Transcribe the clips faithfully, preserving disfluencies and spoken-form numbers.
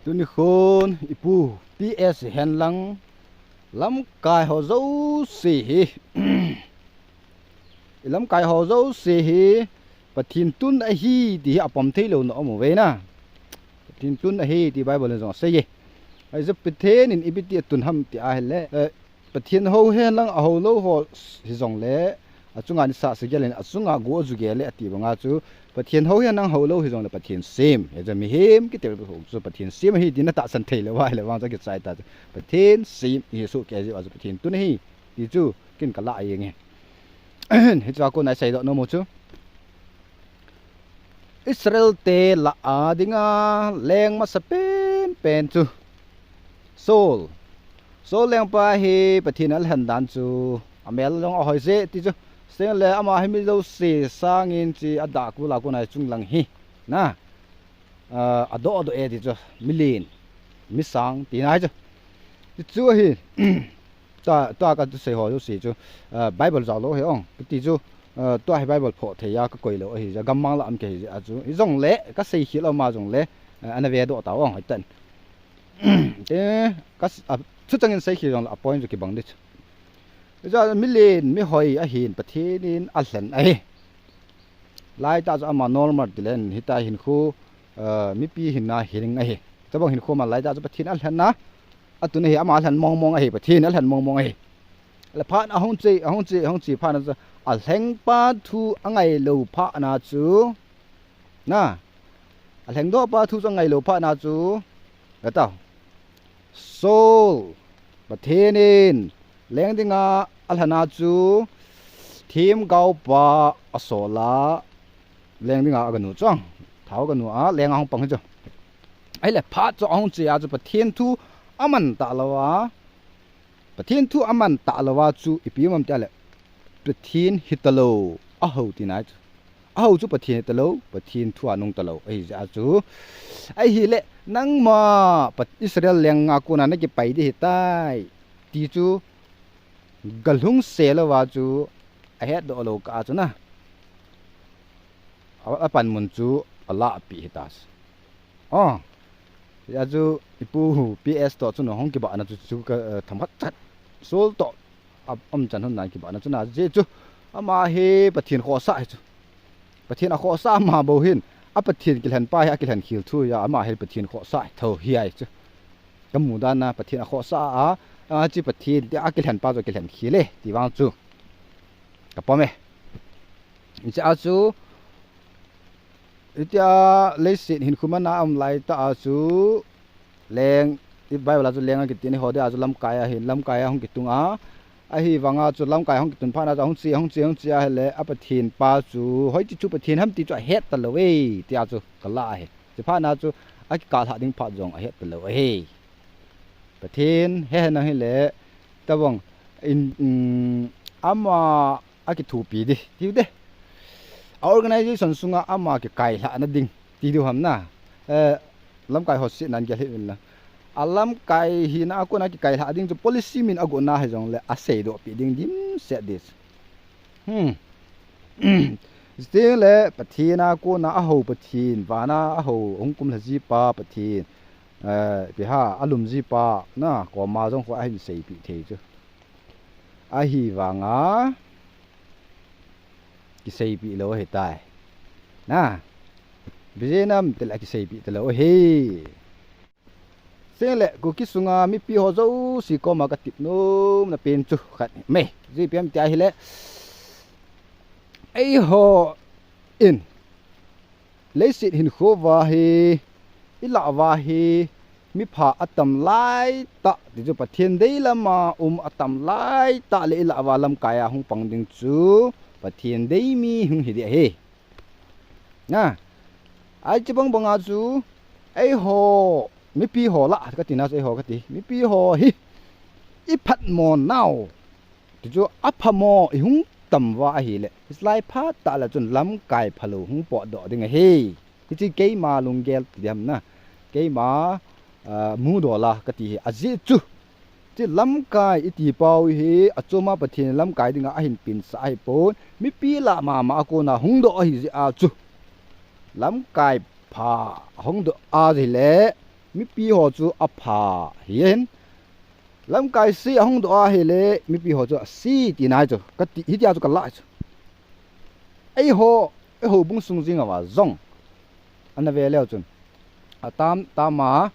Tuni khun ipu P S hen lang lamkai ho jouse hi, i lamkai ho jouse hi Pathen tun ahi ti hi apom thei lou na um uve na. Pathen tun ahi ti Bible in jong asei e. Ahi chu Pathen in ipi ti atun ham ti ahile, eh, Pathen ho hen lang aho lou ho hijongle, achunga nisa sa gel in achunga go aju gel e ati banga chu, Pathen ho hen lang ho lou hijongle Pathen sem. Hichu mihem kiti ho chu Pathen sem ahi ti na tahsan thei lou ahile vang chu kichai ta chu. Pathen sem ihi soh kei jeh a chu Pathen tun ahi ti chu kin ka lah a jeng e. Hichea kona i seidoh nom u chu, Israel te lah a dinga leng masa penpen chu Saul. Saul lengpa hi Pathen alhen dan chu amel jong ahoi jeh ti chu. Chuteng le ama hi mi jouse sangin chu adah kul a kona hi chunglang hi, na, ah, adoh doh e ti chu, milen, misang tina hi chu. Ti chu ahi. Tua, tua ka sei ho jouse chu, ah, Bible jao lou ahi ong. Kati chu, ah, tua hi Bible phoh thei a ka koi lou ahi jeh a, gammang lah a um kei ahi jeh a chu. Hijongle ka seikhel a um a jongle, ah, ana vedoh tau ong, hoitan. Te, ka s-, ah, thuchang in seikhel jongle a point chu kibang ding chu. Hijeh a milen, mihoi ahin Pathen in alhen ahi. Laitah chu ama normal ti len, hitia hinkho, ah, mipi hinna hiling ahi. Chubang hinkho man laitah chu Pathen alhen a, atun ahi, ama alhen mong mong ahi, Pathen alhen mong mong ahi. Le phat ahung che, ahung che, ahung che phat na chu alhengpa thu angai lou phat na chu, na, alhengdohpa thu chu angai lou phat na chu, ka tao. Saul, Pathen in leng dinga alhen a chu themgaopa asol a, leng dinga aganu chu, thao aganu a, leng a hung pang hi chu. Ahile phat chu ahung che a chu Pathen thu aman talou a, Pathen thu aman talou a chu ipi um am ti ahile, Pathen hitalou, aho tina hi chu. Aho chu Pathen hitalou, Pathen thu a nung talou ahi jeh a chu. Ahile, nangma Pat-, Israel leng a kona na kipai ding ahitai ti chu galhung se lou a chu ahetdoh lou kah a chu na, a, apanmun chu alahpeh hita chu. Oh. Hijeh a chu ipu P S toh chu nahung kibahna chu, chu ka, eh, themkhat chat. Saul toh a, aumchan hon nan kibahna chu na jeh chu. Ama hi Pathen khohsah hi chu. Pathen akhohsah ama bou hin, a Pathen kilhenpa hi akilhen khel thu ahi a, ama hi Pathen khohsah hi tho hi ahi chu. Ka mudan a Pathen akhohsah a, a, chi Pathen tia akilhenpa chu akilhen khel e, ti vang chu ka pom e. Hijeh a chu, hitia leiset hinkho man a um laitah a chu, leng, i Bible a chu leng akiti ni ho dia chu lamkai ahin, lamkai a hung kitung a, ahivanga chu lamkai hung kitun phat na chu hung che, hung che, hung che ahile, a Pathen pa chu, hoiche chu Pathen ham ti chu ahet talou e, tia chu ka lah ahi. Chuphat na chu, akikah lhah ding phat jong ahet talou ahi. Pathen, he he nang hile, tabang, in, in, ama akithopi ding, tiu te. A organization sunga ama kikailhahna ding, ti diu ham na. Eh, lamkai ho sehna gel hih un lang. A lamkai hina a kona kikailhah ding chu policy min agot na hijongle aseidoh peh ding dimset ding. Hmm. Chuteng le Pathen a kona aho Pathen, vana aho, hung kumlha jipa Pathen, eh, ipi ham, alum jipa, na, koma jong kho ahin seipeh thei chu. Ahivanga kiseipeh lou ahitai. Na, ipi jeh ham itile akiseipeh talou ahi. Chuteng le Kuki sunga mipi ho jouse koma katep nomna pen chu khat me. Ijeh ipem tia ahile, eiho in leiset hinkho uva hi, ilah uva hi, mipha atam laitah, ti chu Pathen deilam a um atam laitah le ilah uva lamkai a hung pang ding chu Pathen dei mi hung hi ding ahi. Na, ahi chubang banga chu, eiho, mipi ho lah, kati na chu eiho kati, mipi ho hi, iphatmo nau, ti chu aphamo ihung tam uva ahile, hiche lai phat tah le chun lamkai phalou hung potdoh ding ahi. Hiche keima lunggel ti diham na, keima, ah, mudola kati hi ajeh chu. Hiche lamkai iti pau hi achoma Pathen lamkai dinga ahin pensah ahipon, mipi lah mama a kona hungdoh ahi jeh a chu. Lamkai pha hungdoh ahile, Mipi ho chu apha hi ahin. Lamkai se ahung doh ahile, mipi ho chu ase tina hi chu. Kati, hitia chu kalah chu. Eiho, eiho bung sung jing uva jong. Ana ve leu chun. Atam, tama,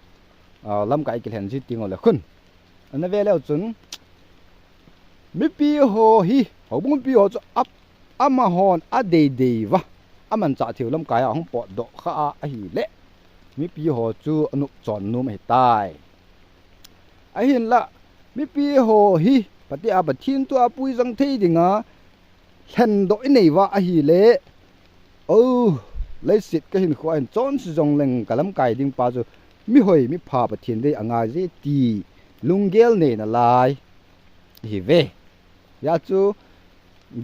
a, lamkai kilhen ji ting u le khun. Ana ve leu chun. Mipi ho hi, houbung mipi ho chu ap, amahon adeidei uva. Amanchah theiyu lamkai a ahung potdoh kha a ahile. Mipi ho chu anop chon nom ahitai. Ahinlah, mipi ho hi, pati a Pathen thu a puijang thei dinga, lhendoh inei uva ahile, o, leiset kahinkho a hin chonse jongleng kalamkai ding pa chu, mihoi, mipha Pathen dei angai je ti, lunggel nei nalai ihiuve. Hijeh chun,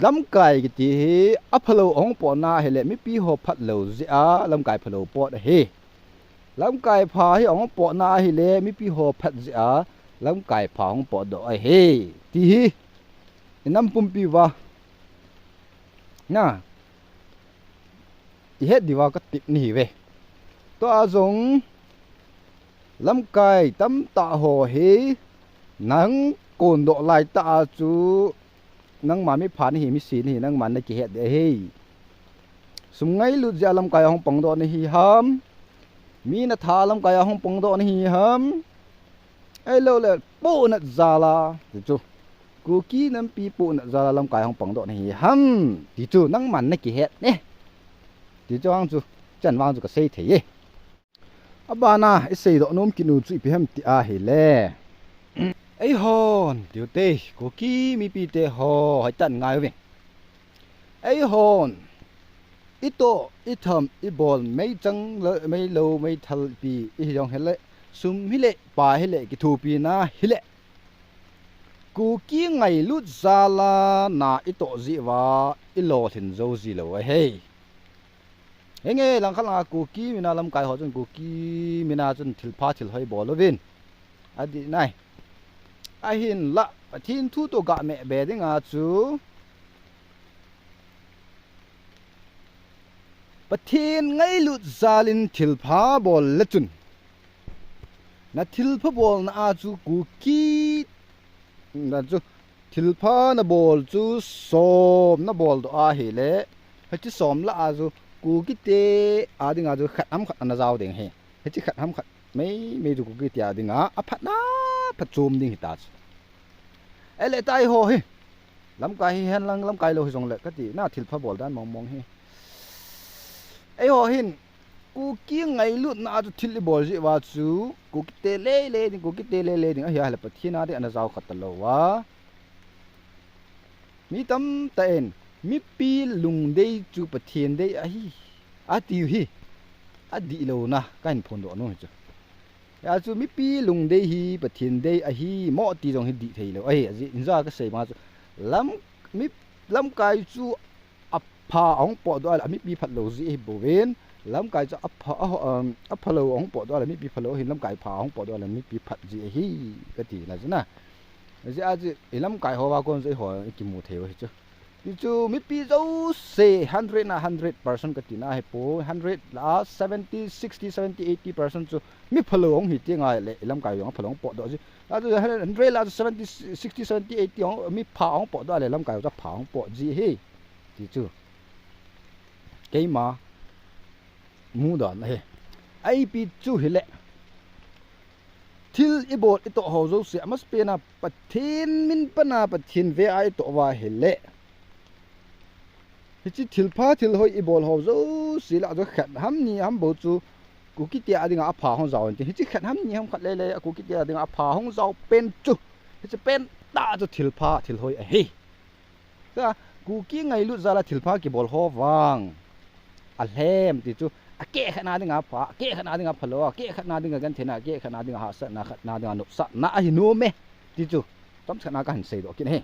lamkai kiti hi, aphalou ahung potna ahile, mipi ho phalou jeh a, lamkai phalou pot ahi. Lamkai pha hi ahung potna ahile, mipi ho phat jeh a, lamkai pha ahung potdoh ahi. Ti hi, inam pumpi uva. Na, ihet diuva katep nahiuve. Tua jong, lamkai tamtah ho hi, nang kondoh laitah a chu, nangma mipha nahi, misi nahi, nangman nakihet ding ahi. Sum ngailut jeh a lamkai a hung pangdoh nahi ham. Mi natha lamkai a hung pangdoh nahi ham. Ahilouleh, pohnat jal a, ti chu. Kuki nampi pohnat jal a lamkai a hung pangdoh nahi ham. Ti chu, nangman nakihet e. Ti chu vang chu, chan vang chu kasei thei e. Abana, iseidoh nom kit u chu ipi ham ti ahile. Eihon, tiute, Kuki mipite ho, hoitah in ngaiuvin. Eihon, itoh, itham, ibol, meichang, meilou, meithal, ipi, ihi jong hile, sum hile, pai hile, kithopina hile. Kuki ngailut jal a na itoh jeh uva, ilolhin jou jilou ahi. Henge, langkhat langa Kuki mina lamkai ho chun Kuki mina chun thilpha thilhoi bol uvin. Adih nai. Ahinlah, Pathen thu toh gah meh be dinga chu. Pathen ngailut jal in thilpha bol le chun. Na thilpha bolna a chu Kuki, na chu thilpha nabol chu som nabol doh ahile, hiche som lah a chu Kukite a dinga chu khat ham khat ana jao ding ahi. Hiche khat ham khat meimei chu Kukite a dinga aphatna phatchom ding hita chu. Ahile tua eiho hi. Lamkai hihen lang lamkai lou hijongle kati na thilpha bol dan mong mong hi. Eiho hin Kuki ngailutna a chu thil ibol jeh uva chu, Kukite lele ding, Kukite lele ding, ahi ahile Pathen a ding ana jao kha talou a. Mi tamtah in, mipi lungdei chu Pathen dei ahi, atiu hi, adihlouna kahin phondoh nom hi chu. Hijeh chun mipi lungdei hi Pathen dei ahi, mo ti jong hi dih theilou ahi, ajeh in ja kasei ma chu, lam, mi, lamkai chu apha ahung potdoh a le, amipi phatlou jeh ahi bouvin, lamkai chu apha, a, um, aphalou ahung potdoh a le, mipi phalou ahin, lamkai pha ahung potdoh a le, mipi phat jeh ahi, kati na chu na. Ajeh a chu, ilamkai hoa kon chu eiho ikimu thei u ahi chu. Ti chu, mipi jouse hundred na hundred percent kati na ahipoi, hundred lah a seventy, sixty, seventy, eighty percent chu, mi phalou ahung hi teng ahile, ilamkai jong aphalou ahung potdoh jeh. A chu hundred lah a chu seventy, sixty, seventy, eighty ahung, mipha ahung potdoh a le, lamkai jong apha ahung pot jeh ahi. Ti chu. Keima mudan ahi. Ipi chu hile. Thil ibol itoh ho jouse, amasapen a Pathen min pan a Pathen ve a itoh uva ahile. Hiche thilpha thilhoi ibol ho jouse lah a chu khat ham ni ham bou chu Kukite a dinga apha hung jao in tin. Hiche khat ham ni ham khat lele a Kukite a dinga apha hung jao pen chu. Hiche pentah chu thilpha thilhoi ahi. Tua, Kuki ngailut jal a thilpha kibol ho vang. Alhem ti chu, akeh khat na dinga pha, akeh khat na dinga phalou, akeh khat na dinga gentheina, akeh khat na dinga hahsatna, khat na dinga nopsahna ahi nom e. Ti chu, chomcha khat na kahin seidoh kit ahi.